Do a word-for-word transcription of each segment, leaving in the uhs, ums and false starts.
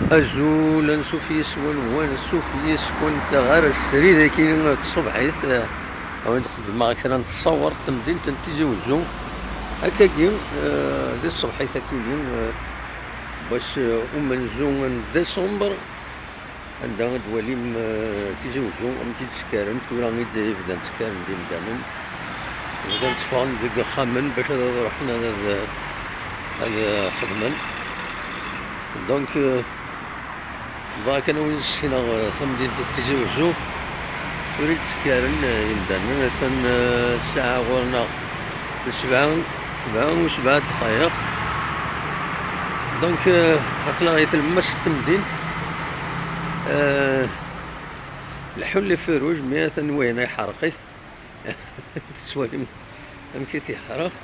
Azul, ansuf yis-wen, wansuf yis-went ɣer srid-agi n tṣebḥit. Eh, a wen-d-xedmeɣ kra n tṣawert n temdint n Tizi Wezzu. Akkagi, eh, di tṣebḥit akini, eh, wass, eh, umenzu n décembre, anda ad d-twalim, eh, Tizi Wezzu amek i d-ttekkaren, tura i d-bdan ttekkaren-d imdanen. Bdan tteffɣen deg ixxamen bac ad ruḥen ad, ad, ad xedmen. Donc, eh, Bɣiɣ kan ad wen-ssekneɣ, eh, tamdint n Tizi Wezzu. Tura i d-ttekkaren, eh, yimdanen, attan, eh, ssaɛa ɣur-neɣ d sebɛa, sebɛa u sebɛa ddqayeq. Donc, eh, aql-aɣ i tlemmast n temdint. Eh, leḥḥun les feux rouges, mais atan wayen-a iḥerq-it. Tettwalim amek i t-iḥerq?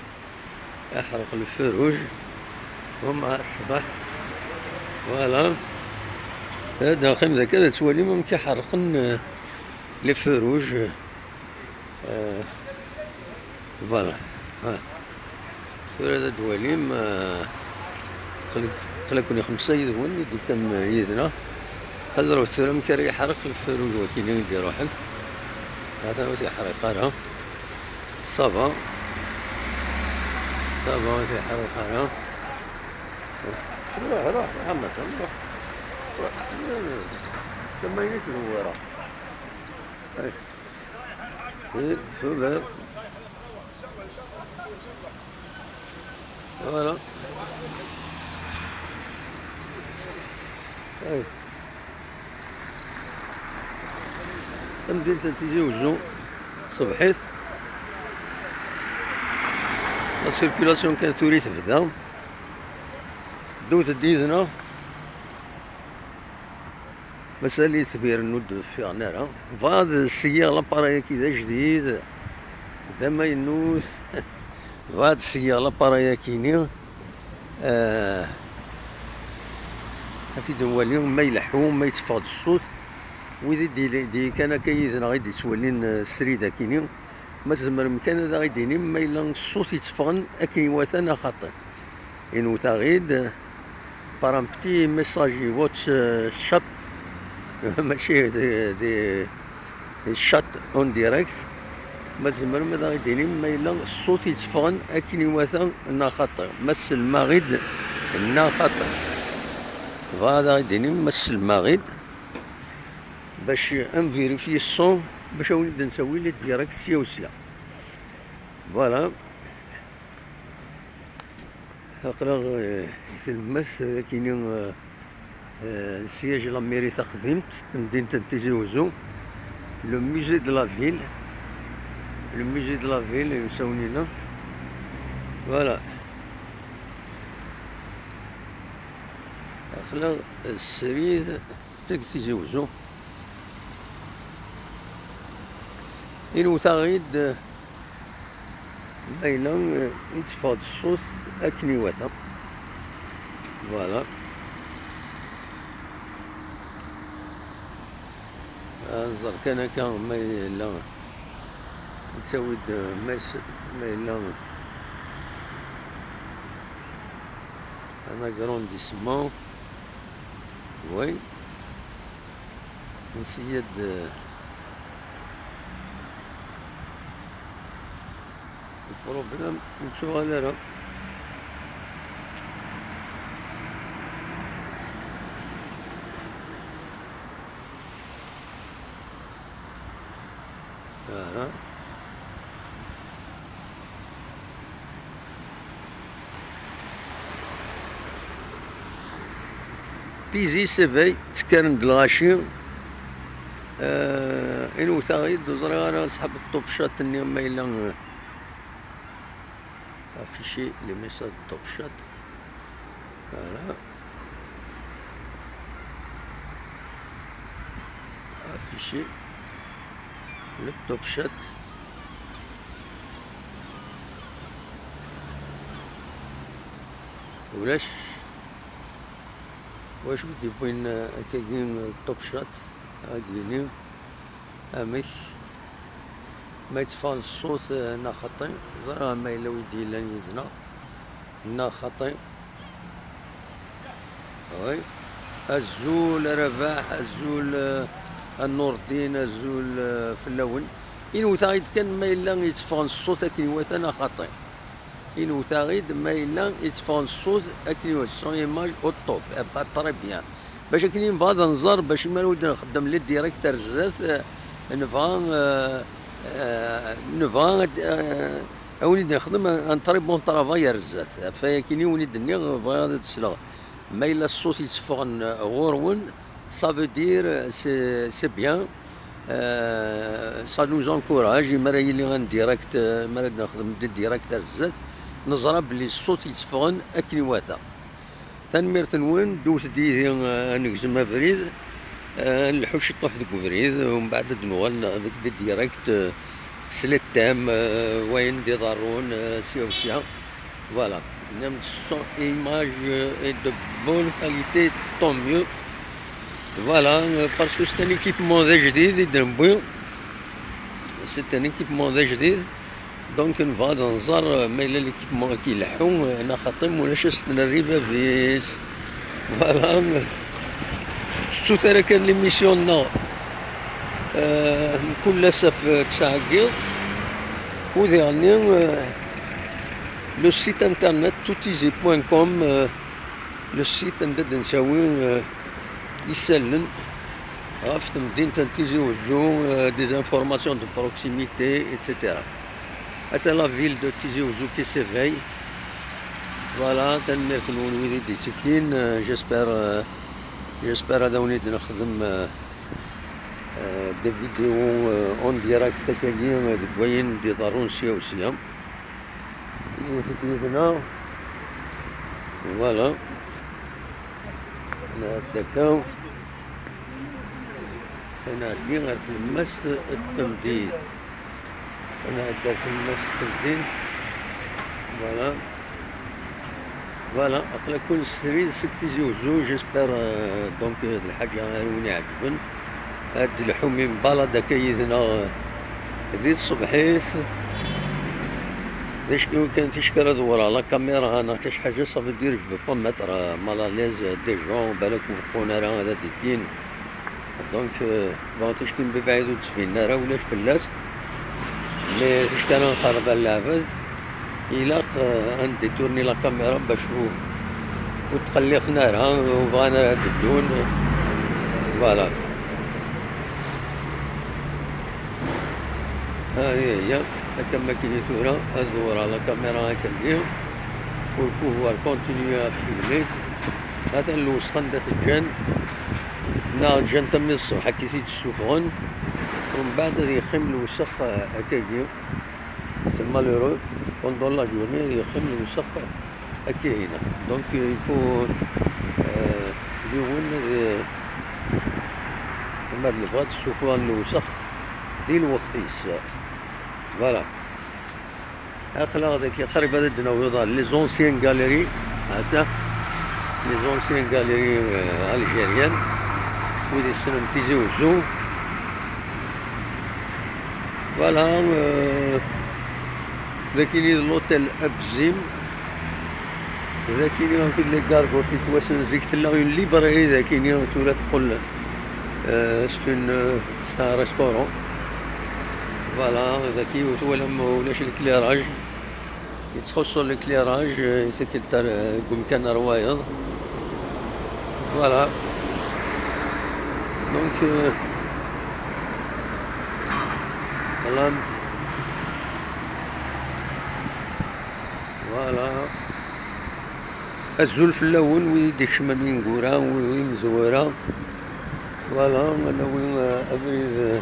Iḥerq le feu rouge. Huma ṣṣbeḥ. Voilà. Ad d-nqim daki ad tettwalim amek i ḥerqen, euh, les feux rouges. Euh, voilà. Ha. Tura ad d-twalim, euh, aql-, aql-aken xemsa yid-wen i d-ikkan yid-neɣ. Ad ẓreɣ tura amek ara yeḥreq le feu rouge wakini i d-iruḥen. Atan ur t-yeḥriq ara. Ça va. Ça va, ur t-yeḥriq ara. Ruḥ, ruḥ, a Ḥamed, ruḥ. Ruḥ. Tama-inu ttdewwireɣ. Ay. Eh, feu vert. Voilà. Ay. Tamdint n Tizi Wezzu, tṣebḥit. La circulation kan tura i tebda. Ddut-d yid-neɣ. Mazal itbiren ur d-ffiɣen ara. Bɣiɣ ad seyyiɣ l'appareil-agi d ajdid, d amaynut. Bɣiɣ ad seyyiɣ l'appareil-agi-ni. Eh, ad t-id-nwali ma ileḥḥu, ma yetteffeɣ-d ṣṣut. Wid i d-, d-, kan akka yid-neɣ i d-yettwalin, eh, srid akini, ma tzemrem kan ad aɣ-id-tinim ma yella ṣṣut yetteffɣen akken iwata neɣ xaṭi. Inwet-aɣ-id par un petit message i WhatsApp, mačči di, di, di chat en direct. Ma tzemrem ad aɣ-id-tinim ma yella ṣṣut yetteffɣen akken iwata neɣ xaṭi, ma sellmeɣ-id neɣ xaṭi. Bɣiɣ ad aɣ-id-tinim ma sellmeɣ-id, bac ad nvirifyi ṣṣut, bac ad wen-id-nttawi les directs sya u sya. Voilà. Aql-aɣ, eh, i tlemmast, akini, eh, eh, n siège la mairie taqdimt, tamdint n Tizi Wezzu, le musée de la ville, le musée de la ville, imsawen-ina. Voilà. Aql-aɣ srid seg Tizi Wezzu. Inwet-aɣ-id, eh, ma yella, eh, yetteffeɣ-d ṣṣut akken iwata. Voilà. Ad nẓer kan akka ma yella yettawi-d, eh, ma s-, ma yella un agrandissement. Oui. Nsiya-d, eh, le problème, ur nettuɣal ara. Aha. Tizi s'éveille, ttekkaren-d lɣaci. Eh, inwet-aɣ-id, ur ẓriɣ ara ṣṣeḥ n Top Chat-nni ma yella, eh, affiché les messages de Top Chat. Voilà. Affiché le Top Chat. Ulac. Wacu i d-yewwin, eh, akkagi, eh, Top Chat? Ad d-yini amek ma yetteffeɣ ṣṣut, eh, neɣ xaṭi. Ẓriɣ ma yella wi d-yellan yid-neɣ neɣ xaṭi. Oui. Azul a Rabaḥ, azul, eh, a Nurdin, azul, eh, fell-awen. Inwet-aɣ-id kan ma yella yetteffɣen ṣṣut akken iwata neɣ xaṭi. Inwet-aɣ-id ma yella yetteffɣen ṣṣut akken iwata, son image au top. Eh ben, très bien. Bac akken i nebɣa ad nẓer, bac mi ara wen-d-nxeddem les directs ar zdat, eh, nebɣa, eh, eh, nebɣa ad, eh, a wen-id-nexdem un, un très bon travail ar zdat. Ɣef wayakini wen-id-nniɣ, bɣiɣ ad d-sleɣ. Ma yella ṣṣut yetteffɣen ɣur-wen, ça veut dire, euh, c'est, c'est bien. Euh, ça nous encourage. Mi ara yili un direct, euh, mi ara d-nexdem des directs ar zdat, neẓra belli ṣṣut yetteffɣen akken iwata. Tanemmirt-nwen, dduwt-d yid-i, euh, ad negzem abrid, euh, ad nleḥḥu ciṭuḥ deg ubrid, umbeɛd ad d-nuɣal avec des directs, euh, s les thèmes, euh, wayen d-iḍerrun, euh, sya u sya. Voilà. Même son image, euh, est de bonne qualité, tant mieux. Voilà, euh, parce que c'est un équipement d ajdid i d-newwi. C'est un équipement d ajdid. Donc, nebɣa ad nẓer, euh, ma yella l'équipement-agi ileḥḥu, euh, neɣ xaṭi, ma ulac ad s-nerr i bab-is. Voilà. Tettut ara kan l'émission-nneɣ, euh, mkul ass ɣef, euh, ttɛeggiḍ. U diɣenni, euh, le site internet toutizi point com, euh, le site anda d-nettawi, euh, isallen ɣef temdint n Tizi Uzzu, euh, des informations de proximité, et cetera. Ata la ville de Tizi Uzzu qui s'éveille. Voilà, tanemmirt-nwen wid i d-ittekkin. Euh, j'espère, euh, j'espère ad awen-id-nexdem, euh, euh, des vidéos, euh, en direct akkagi, euh, deg wayen d-iḍerrun sya u sya. Yiwet n yid-neɣ. Voilà. Nɛedda akka. Ad nɛeddi ɣer tlemmast n temdint. Ad nɛeddi ɣer tlemmast n temdint. Voilà. Voilà, aql-aken srid seg Tizi Uzzu, j'espère, euh, donc, euh, d lḥaǧa ara wen-iɛeǧben. Ad d-lḥum i mbalad akka yid-neɣ, euh, di tṣebḥit. D acu kan, ticki ara dewreɣ la caméra neɣ tic ḥaǧa, ça veut dire je veux pas mettre, euh, mal à l'aise, euh, des gens, balak ur beqqun ara ad d-ikkin. Donc, euh, bon, ticki n bibɛid ur d-ttbinen ara, ulac fell-as. Mais ticki ara nqerreb ar leɛbad, ilaq, euh, ad ndétourni la caméra bac ur, ur tqelliqen ara, ur bɣan ara ad ddun. Voilà. Ha, iya, iya. Akka am wakken i tura, ad dewreɣ la caméra akka-nni pour pouvoir continuer à filmer. Atan lewsex anda t-ǧǧan, neɣ ǧǧan-t armi d ṣṣbeḥ akka i t-id-ssufɣen, umbeɛd ad yeqqim lewsex, euh, akkagi. C'est malheureux, pendant la journée ad yeqqim lewsex akkahina. Donc, euh, il faut, euh, yiwen ad, euh, ma d nebɣa ad ssufɣen lewsex di lweqt-is. Voilà. Aql-aɣ dagi qrib ad d-naweḍ ɣer les anciennes galeries. Ata, les anciennes galeries, euh, algériennes. Wid yessnen Tizi Uzzu. Voilà, euh, dagi i d l'hôtel Abzim. Dagi i akked les gargotes yettwassen. Zik tella une librairie dagi, tura teqqel, euh, c'est une, euh, c'est un restaurant. Voilà, dagi ur twalam ulac l'éclairage. Yettxuṣṣu l'éclairage, euh, i tikkelt ar, euh, deg umkan ar wayeḍ. Voilà. Donc, euh, voilà. Voilà. Azul fell-awen, wid i d-ikecmen ineggura, wid imezwura. Voilà, ad nawi, euh, abrid, euh,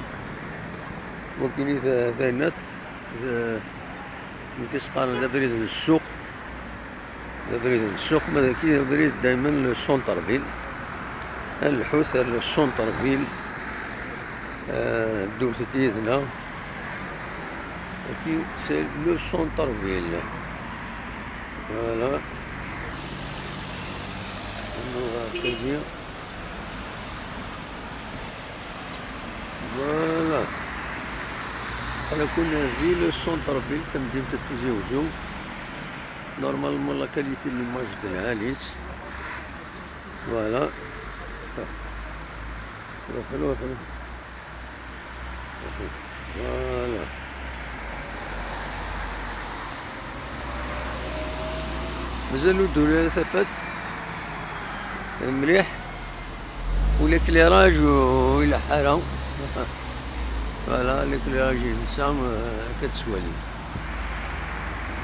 wagini d, d aynat, d, nekk i s-qqaren d abrid n ssuq. D abrid n ssuq, ma d aki d abrid daymen le centre-ville. Ad nlḥut ar le centre-ville. Euh, ddut-d yid-neɣ. Aki, c'est le centre-ville. Voilà. Nuɣal tagi. Voilà. Aql-aken di le centre-ville, tamdint n Tizi Uzzu. Normalement, la qualité n l'image d lɛali-tt. Voilà. Ruḥ, ruḥ, ruḥ. Voilà. Mazal ur d-uli ara tafat. Mliḥ. U l'éclairage ur ileḥḥu ara. Voilà, l'éclairage yensa, euh, akka tettwalim.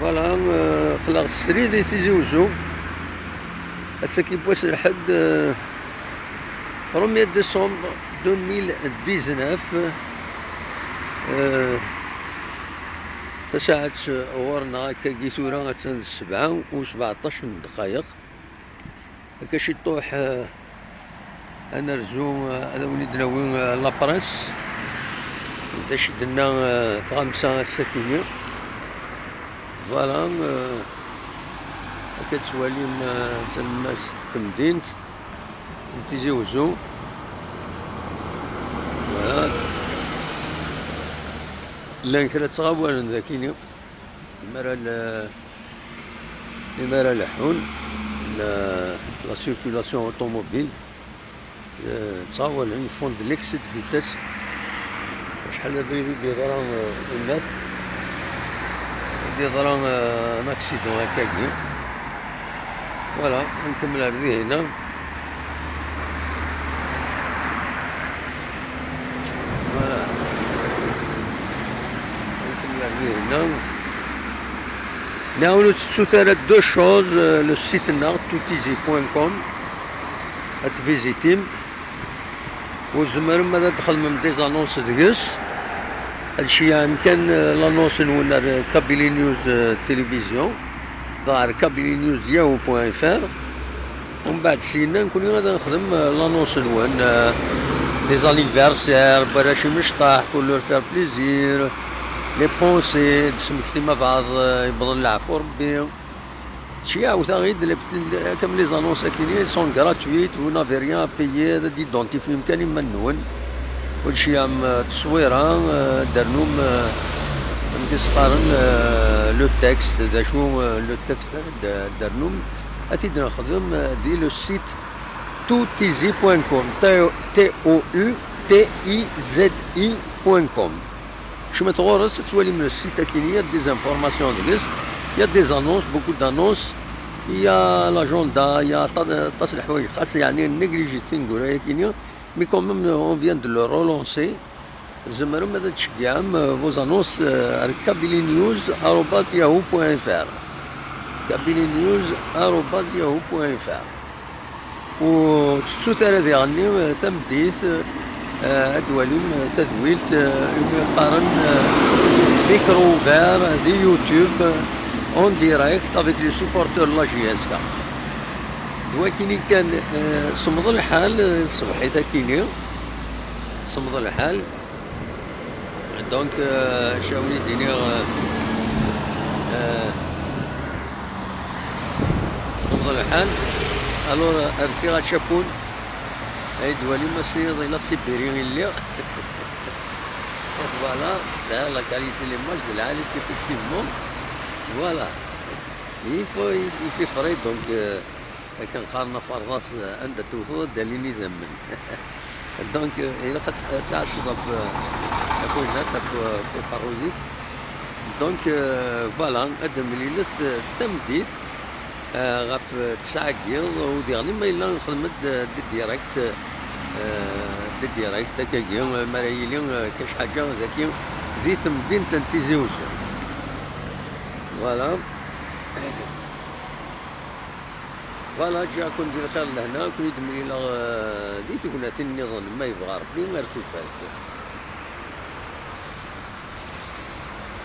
Voilà, euh, aql-aɣ srid di Tizi Uzzu. Ass-agi n wass n lḥedd, euh, premier décembre deux mille dix-neuf. Euh, tasaɛet ɣur-neɣ akkagi tura attan d sebɛa u sbeɛṭac n ddqayeq. Akka ciṭuḥ, euh, ad nerzu, euh, ad awen-id-nawi, euh, la presse. D acu d-tenna, euh, tɣamsa ass-agi-nni. Voilà, euh, akka tettwalim, euh, talemmast n temdint n Tizi Uzzu. Voilà. Llan kra ttɣawalen dagi-nni. Imara la, imara leḥḥun, la, la circulation automobile, euh, ttɣawalen, ils font de l'excès de vitesse. Acḥal d abrid i d-yeḍra, euh, imat, i d-yeḍra, euh, un accident akkagi. Voilà, nkemmel ar dihin-a. Voilà. Nkemmel ar dihin-a. Nɛawen ur tettut ara deux choses, euh, le site-nneɣ, toutizi point com, ad tvizitim. Ur tzemrem ad txedmem des annonces deg-s. Ad ceyyɛem kan, euh, l'annonce-nwen ar Kabylie News, euh, Télévision, dɣa ar kabylie news yahoo point F R. Umbeɛd syenna nekni ad nexdem, euh, l'annonce-nwen, euh, les anniversaires, n warrac imecṭaḥ, pour leur faire plaisir, les pensées, d smekti ma bɛaḍ, euh, yewweḍ leɛfu Rebbi. Ceyyɛet-aɣ-id les, comme les annonces akini, elles sont gratuites, vous n'avez rien à payer, ad d-identifium kan iman-nwen. Ur d-ceyyɛem, euh, tteswira, euh, ad d-ternum, euh, amek i s-qqaren, euh, le texte, d acu, euh, le texte ara d-, ad d-ternum, ad t-id-nexdem, euh, di le site toutizi point com, T O U T I Z I point com. Kecmet ɣur-s, ad twalim le site akini, il y a des informations deg-s, il y a des annonces, beaucoup d'annonces, il y a l'agenda, il y a aṭas, aṭas n leḥwayeǧ, xas yeɛni négligit tineggura-yakini, mais quand même, on vient de le relancer. Tzemrem ad tceggɛem, euh, vos annonces, euh, ar kabylie news arobase yahoo point F R. Kabylie news arobase yahoo point F R. Ur tettut ara diɣenni, euh, tameddit, euh, ad d-walim, euh, tadwilt, euh, umi qqaren, euh, micro ouvert di YouTube, euh, en direct avec les supporters de la J S K. D wakini kan, euh, semmeḍ lḥal, euh, ṣṣbeḥit akini. Semmeḍ lḥal. Donc, euh, acu awen-id-iniɣ, euh, euh, semmeḍ lḥal. Alors, euh, rsiɣ acapun. Ay d-walim ass-nni d la Sibérie i lliɣ. Donc, voilà, la qualité de l'image d lɛali, effectivement. Voilà. Il faut, il fait frais, donc, euh, akken qqaren aferḍas, euh, anda tewteḍ ad d-alin idammen. Donc, euh, ilaq ad t-, ad tɛasseḍ ɣef, euh, ɣef winnat, ɣef, euh, ɣef uqerruy-ik. Donc, euh, voilà, ad d-mlilet, euh, tameddit, euh, ɣef, euh, ttesɛa-agi, u diɣen ma yella nxedm-d, euh, des directs, euh, des directs akkagi, euh, mi ara yili, euh, kac ḥaǧa dagi di temdint n Tizi Uzzu. Voilà. Voilà, ǧǧiɣ-ken di lxir d lehna, ad ken-id-mlileɣ, euh, di tegnatin nniḍen, ma yebɣa Rebbi, ar tufat.